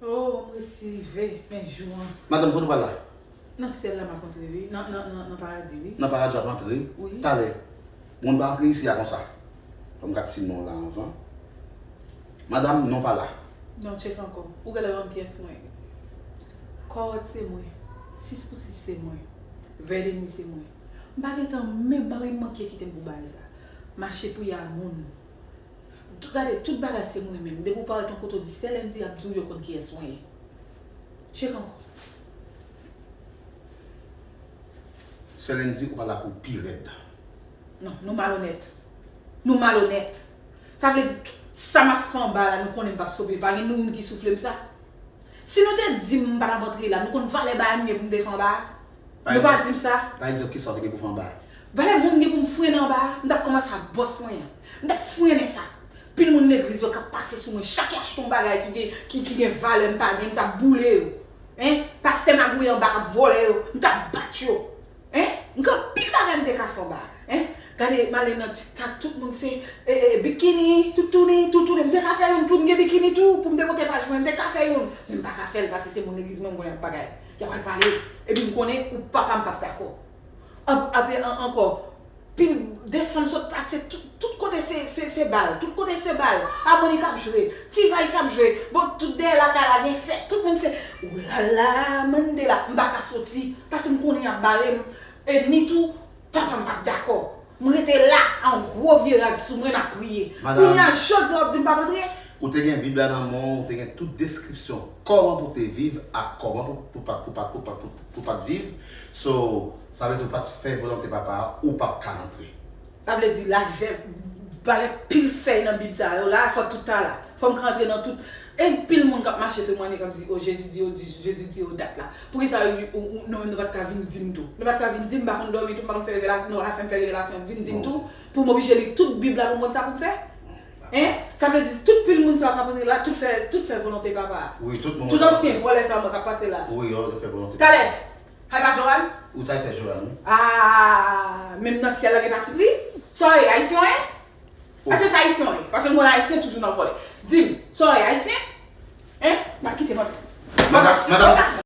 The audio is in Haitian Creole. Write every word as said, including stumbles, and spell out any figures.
Oh, m resi rive, men jou an. Madanm, kote w pral la? Nan syèl la m ap antre, wi. Nan, nan, nan, nan paradi, wi. Nan paradi w ap antre? Wi. Talè, moun pa antre isi a konsa. Fò m ka ti non la anvan. Madanm, non pa la. Non, tcheke ankò. Ou genlè pa konn kiyès mwen ye. Kòd se mwen. Sis pou sis se mwen. Vèdenwi se mwen. M pa gentan menm, m pa menm manke kite m pou bagay sa. Mache priye a moun. Tout, gade, tout bagay se mwen menm. Depi w parèt yon kote w di sè Lendi, y ap di w yo konn kiyès mwen ye. Tcheke ankò. Sè Lendi, ou pa la pou pi rèd. Non, nou malonèt. Nou malonèt. Sa vle di, tout sa m ap fè anba la, nou konnen m p ap sope. Pa gen nou moun ki soufle m sa. Si nou te di m m pa t ap antre la, nou konn valè bagay m ye pou m te fè anba a? Nou pa di m sa? Pa egzanp, kisa w te gen pou fè anba a? Valè moun gen pou m frennen anba a, m t ap kòmanse ak bòs mwen an. M t ap frennen sa. Pil moun legliz yo k ap pase sou mwen, chak y achte yon bagay ki gen, ki, ki gen valè m pa gen, m t ap boule yo. Hein? Pastè magouye anba k ap vòlè yo, m t ap bat yo. Hein? M gen anpil bagay m te ka fè anba a. Hein? Gade, m ale nan TikTok, tout moun se, e, e, bikini, toutouni, toutouni. M te ka fè youn tou, m gen bikini tou, pou m te monte paj mwen, m te ka fè youn. Men m pa ka fè l, paske se moun legliz mwen, m konnen y ap bagay. Y ap al pale. Epi m konnen ou papa m p ap dakò. Ap-, ape an-, ankò, pil desanm sot pase, tout, tout kote se, se, se bal, tout kote se bal. Amoni k ap jwe, T-Vice ap jwe. Bon, tout dèyè lakay la gen fèt, tout moun se, oulala, Mandela, m pa ka soti, paske m konnen y ap bare m. E ni tou, papa m p ap dakò. M rete la, a yon gwo vye rad sou mwen, n ap priye. Kounye a, jodi a, w ap di m p ap antre? Ou te gen Bib la nan men w, ou te gen tout deskripsyon kòman pou w te viv ak kòman pou, pou pa, pou pa, pou pa, pou, pou pa t viv. So, sa vle di ou pa t fè volonte Papa a, ou p ap ka rantre. Sa vle di lajè, valè pil fèy nan Bib sa yo la, fò tout ta la. Fò m ka antre nan tout. E pil moun k ap mache temwanye k ap di, o, Jezi di yo, di, Jezi di yo dat la. Poukisa ou, ou, ou, nou menm nou pa t ka vin di m tou? Nou pa t ka vin di m, m pa konn dòmi tou, m pa konn fè revelasyon, nou pa ka fè m fè revelasyon, vin di m tou, pou m oblije li tout Bib la pou m konn sa pou m fè? Hein? Sa vle di tout pil moun sa yo k ap antre la, tout fè, tout fè volonte Papa a. Wi, tout moun. Tout ansyen vòlè sa yo k ap pase la. Wi, yo fè volonte Papa a. Talè, sa pa Johan? Ou sa se Johan, wi. Ah, menm nan syèl la gen patipri? Sa w ye, Ayisyen w ye? Èske se Ayisyen w ye? Paske m konn Ayisyen toujou nan vòlè. Di m, sa w ye, Ayisyen? Hein? M ap kite m antre. Madanm, madanm.